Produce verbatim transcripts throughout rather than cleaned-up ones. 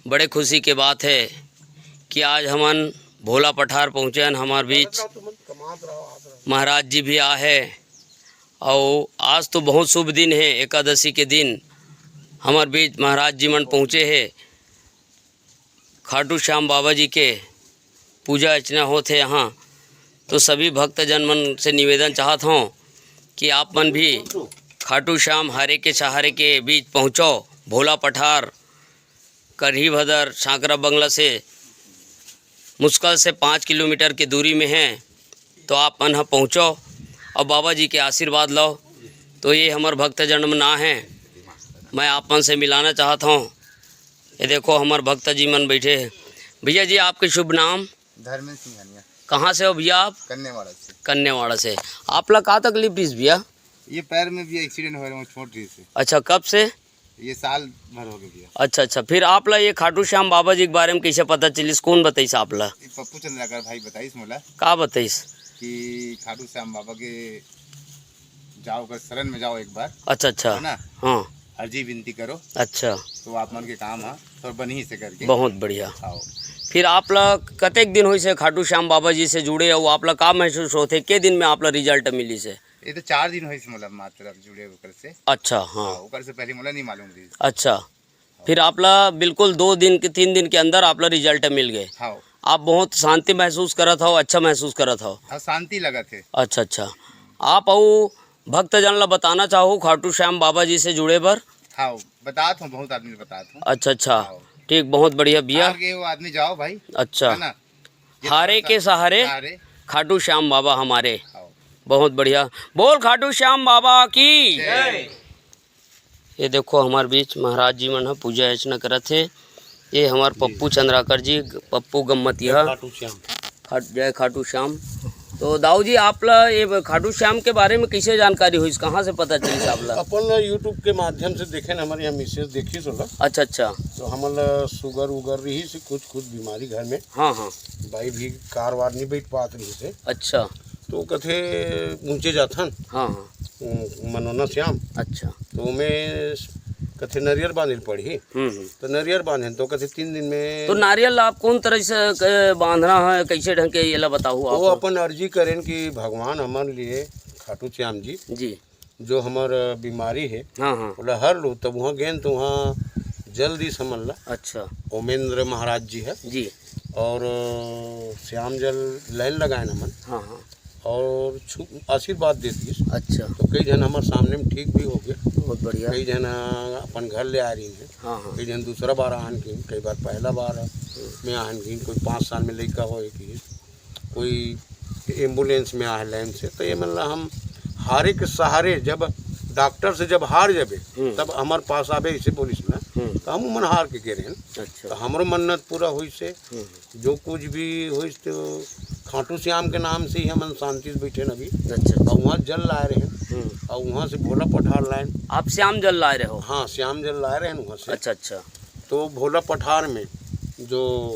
बड़े खुशी के बात हे कि आज हमन भोला पठार पहुँचे हन, हमर बीच महाराज जी भी आ हे। अउ आज तो बहुत शुभ दिन हे, एकादशी के दिन हमर बीच महाराज जी मन पहुँचे हे। खाटू श्याम बाबा जी के पूजा अर्चना होत हे यहाँ। तो सभी भक्तजन मन से निवेदन चाहत हौं कि आप मन भी खाटू श्याम हारे के सहारे के बीच पहुँचो। भोला पठार करही भदर सांकरा बंगला से मुश्किल से पाँच किलोमीटर के दूरी में हे। तो आप मन ह पहुँचो अउ बाबा जी के आशीर्वाद लो। तो ये हमर भक्तजन मन आ हे, मैं आप मन से मिलाना चाहत हौं। ये देखो, हमर भक्त जी मन बैठे हे। भैया जी, आपके शुभ नाम? धर्मेंद्र सिंघानिया। कहाँ से हो भैया आप? कन्नेवाड़ा से। कन्नेवाड़ा से। आप ला का तकलीफ रहिस भैया? ये पैर में भी एक्सीडेंट हो रहे, छोट रही से। अच्छा, कब से? ये साल भर हो गया भैया। अच्छा, अच्छा। फिर आप ला ये खाटू श्याम बाबा जी के बारे में कैसे पता चलिस? कौन बताइस आप ला? ये पप्पू चंद्राकर भाई बताइस मोला। का बताइस? कि खाटू श्याम बाबा के जाओ, अगर शरण में जाओ एक बार, अच्छा, अच्छा। है ना? हाँ। अर्जी विनती करो। अच्छा। तो आप मन के काम ह थोड़ा बनही से करके। बहुत बढ़िया। आओ। फिर आप ला कतेक दिन होइस हे खाटू श्याम बाबा जी से जुड़े, अउ आप ला का महसूस होथे, के दिन में आप ला रिजल्ट मिलिस हे? ये तो चार दिन होइस, मतलब, मात्र अब जुड़े ओकर से। अच्छा, हाँ। हाँ, ओकर से पहले मोला नहीं मालूम रही। अच्छा, फिर आप ला बिल्कुल दो दिन के, तीन दिन के अंदर आप ला रिजल्ट मिल गए। हाँ। आप बहुत शांति महसूस करत हव, अच्छा महसूस करत हव। हाँ, शांति लगत हे। अच्छा, अच्छा। आप अउ भक्तजन ला बताना चाहो खाटू श्याम बाबा जी से जुड़े बर? हाँ, बतात हूँ, बहुत आदमी बतात हूँ। अच्छा, अच्छा। हाँ। ठीक, बहुत बढ़िया भैया। हार गए वो आदमी जाओ भाई। अच्छा। है ना? ये हारे थोड़ा के सा सहारे हारे। खाटू श्याम बाबा हमारे। हाँ। बहुत बढ़िया। बोल खाटू श्याम बाबा की। जय। ये देखो, हमार बीच महाराज जी मन ह पूजा अर्चना करत हे। ये हमार पप्पू चंद्राकर जी, पप्पू गम्मतिया। जय खाटू श्याम। खाट-, जय खाटू श्याम। तो दाऊ जी, आप ला ये ब-, खाटू श्याम के बारे में कैसे जानकारी होइस, कहाँ से पता चलिस आप ला? अपन ला YouTube के माध्यम से देखे न, हमारे यहाँ मिसेज देखिस ओला। अच्छा, अच्छा। तो हमन ला शुगर उगर रहिस हे, कुछ, कुछ बीमारी घर में। हाँ, हाँ। बाई भी कार वार नहीं बैठ पात रहिस हे। अच्छा। तो कथे, "ऊंचे जाथन।" हाँ, हाँ। उ-, मनोना श्याम। अच्छा। तो ओमे कथे, "नरियर बांधे ल पड़ही।" हम्म, हम्म। तो नरियर बांधेन, तो कथे, "तीन दिन में।" तो नारियल ला आप कौन तरह से क-, बांधना है, कैसे ढंग के, ये ला बताओ वो आप। अपन अर्जी करेन कि भगवान हमर लिए खाटू श्याम जी, जी। जो हमर बीमारी हे, हाँ, हाँ। ओला हर लू, तब वहाँ गेन तो वहाँ जल दिस हमन ला। अच्छा। ओमेंद्र महाराज जी है। जी। और, अ, श्याम जल लाइन लगाएन हमन। हाँ, हाँ। और छु-, आशीर्वाद दे दिस। अच्छा। तो कई झन हमर सामने में ठीक भी हो गए। बहुत बढ़िया। कई झन, अ, अपन घर ले आ रही हैं। हाँ, हाँ। कई झन दूसरा बार आहन किन, कई बार पहला बार हम्म। में आहन किन, कोई पाँच साल में लइका होए कि कोई एम्बुलेंस में आहे लाइन से, तो ये मन ला हम हारे के सहारे, जब डॉक्टर से जब हार जाबे, हम्म। तब हमर पास आबे, ऐसे बोलिस ना, हम्म। तो हम मन हार के गे रहेन। अच्छा। तो हमरो मन्नत पूरा होइस हे। हम्म। जो कुछ भी होइस, तो खाटू श्याम के नाम से ही हमन शांति से बैठे न अभी। अच्छा, अच्छा। और वहाँ जल लाए रहेन। हम्म। और वहाँ से भोला पठार लाएन। आप श्याम जल लाए रहे हो? हाँ, श्याम जल लाए रहेन वहाँ से। अच्छा, अच्छा। तो भोला पठार में जो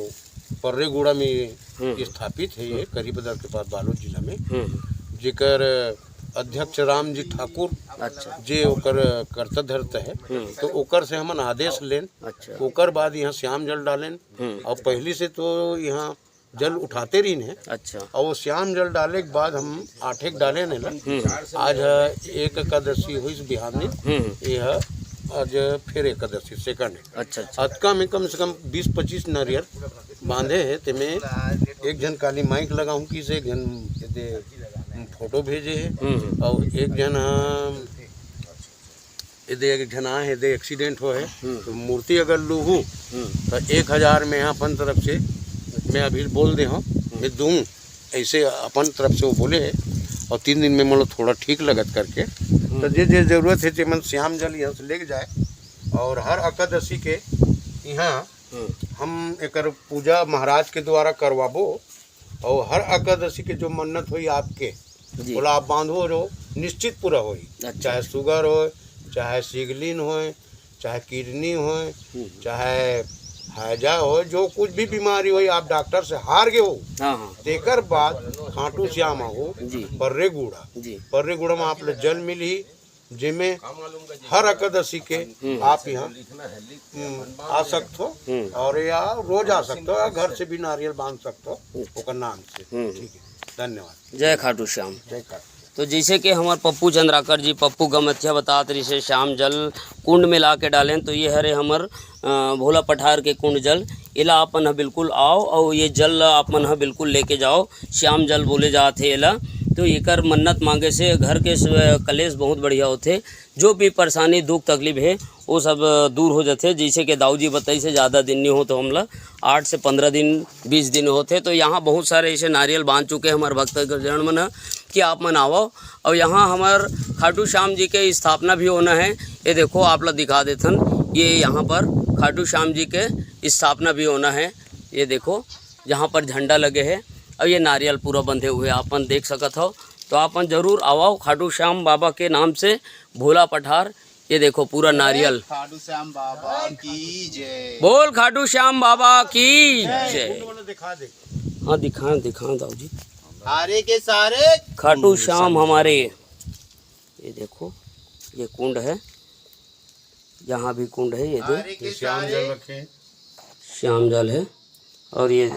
पर्रेगुड़ा में हम्म। स्थापित है ये, हम्म। करीबदर के पास, बालोद जिला में, हम्म। जेकर अध्यक्ष रामजी ठाकुर, अच्छा। जे ओकर कर्ता धर्ता है, हम्म। तो ओकर से हमन आदेश लेन, अच्छा। ओकर बाद यहाँ श्याम जल डालेन। हम्म। और पहली से तो यहाँ जल उठाते रहिन है, अच्छा। और वो श्याम जल डाले के बाद हम आठे के डाले नहीं ला। हम्म। आज है एक एकादशी हुई बिहान दिन, हम्म। ये है आज फिर एकादशी सेकंड है। अच्छा, अच्छा। अतका में कम से कम बीस पच्चीस नारियल बांधे हे, तेमे एक झन काली माइक लगाऊं किस, एक झन एदे फोटो भेजे हे, हम्म। और एक झन, अ, एदे एक झन आए हे, एदे एक्सीडेंट हो हे, हम्म। तो मूर्ति अगर लूहू, हम्म। तो एक हजार में अपन तरफ से मैं अभी बोल दे हूँ, हम्म। मैं दूँ, ऐसे अपन तरफ से वो बोले हे, और तीन दिन में मतलब थोड़ा ठीक लगत करके, हम्म। तो जे जे जरूरत है, जे मन श्याम जल यहाँ से लेके जाए, और हर एकादशी के यहाँ हम्म। हम एकर पूजा महाराज के द्वारा करवाबो, और हर एकादशी के जो मन्नत होई आपके, जी। ओला आप बांधो जो निश्चित पूरा होई। अच्छा। चाहे शुगर होय, चाहे सिगलिन होय, चाहे किडनी होय, हम्म। चाहे हैजा होय, जो कुछ भी बीमारी होई, आप डॉक्टर से हार गए हो, हाँ, हाँ। तेकर बाद खाटू श्याम हो, जी। पर्रेगुड़ा। जी। पर्रेगुड़ा में आप ले जल मिलही, जेमे हर एकादशी के आप यहाँ, हम्म, आ सकथो। हम्म। और या रोज आ सकथो, या घर से भी नारियल बांध सकथो ओकर नाम से। हम्म। ठीक है, धन्यवाद। जय खाटू श्याम। जय खाटू। तो जैसे कि हमर पप्पू चंद्राकर जी, पप्पू गमथिया बतात रहिसे, श्याम जल कुंड में ला के डालेन, तो ये हरे हमर, अ, भोला पठार के कुंड जल। एला आप मन ह बिल्कुल आओ और ये जल ला आप मन ह बिल्कुल लेके जाओ। श्याम जल बोले जात हे एला। तो एकर मन्नत मांगे से घर के स-, कलेश बहुत बढ़िया होथे। जो भी परेशानी, दुख तकलीफ हे, वो सब दूर हो जाथे। जैसे कि दाऊ जी बताइसे, ज़्यादा दिन नहीं हो तो हमला आठ से पंद्रह दिन, बीस दिन होथे। तो यहाँ बहुत सारे ऐसे नारियल बांध चुके हैं हमारे भक्त जन मन ह कि आप मन आवो। और यहाँ हमार खाटू श्याम जी के स्थापना भी होना है। ये देखो, आप ला दिखा देथन, ये यहाँ पर खाटू श्याम जी के स्थापना भी होना है। ये देखो, जहाँ पर झंडा लगे है और ये नारियल पूरा बंधे हुए आप मन देख सकत हो। तो आप मन जरूर आवो खाटू श्याम बाबा के नाम से भोला पठार। ये देखो, पूरा नारियल। खाटू श्याम बाबा की जय। बोल खाटू श्याम बाबा की जय। हाँ, दिखा, दिखा दाऊ जी। सारे के सारे खाटू श्याम हमारे। ये देखो, ये कुंड है, यहाँ भी कुंड है। ये दे, सारे के श्याम सारे जल रखे। श्याम जल है। और ये,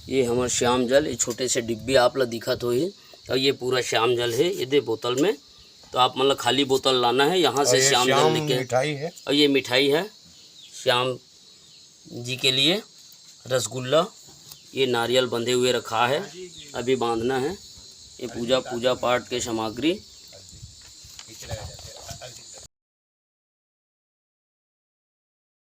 ये हमर श्याम जल, ये छोटे से डिब्बी आप ला दिखत होही, और ये पूरा श्याम जल है। ये दे बोतल में, तो आप मन ला खाली बोतल लाना है यहाँ से। और ये श्याम जल श्याम लेके, मिठाई है। और ये मिठाई है श्याम जी के लिए, रसगुल्ला। ये नारियल बंधे हुए रखा है, अभी बांधना है। ये पूजा, पूजा पाठ के सामग्री।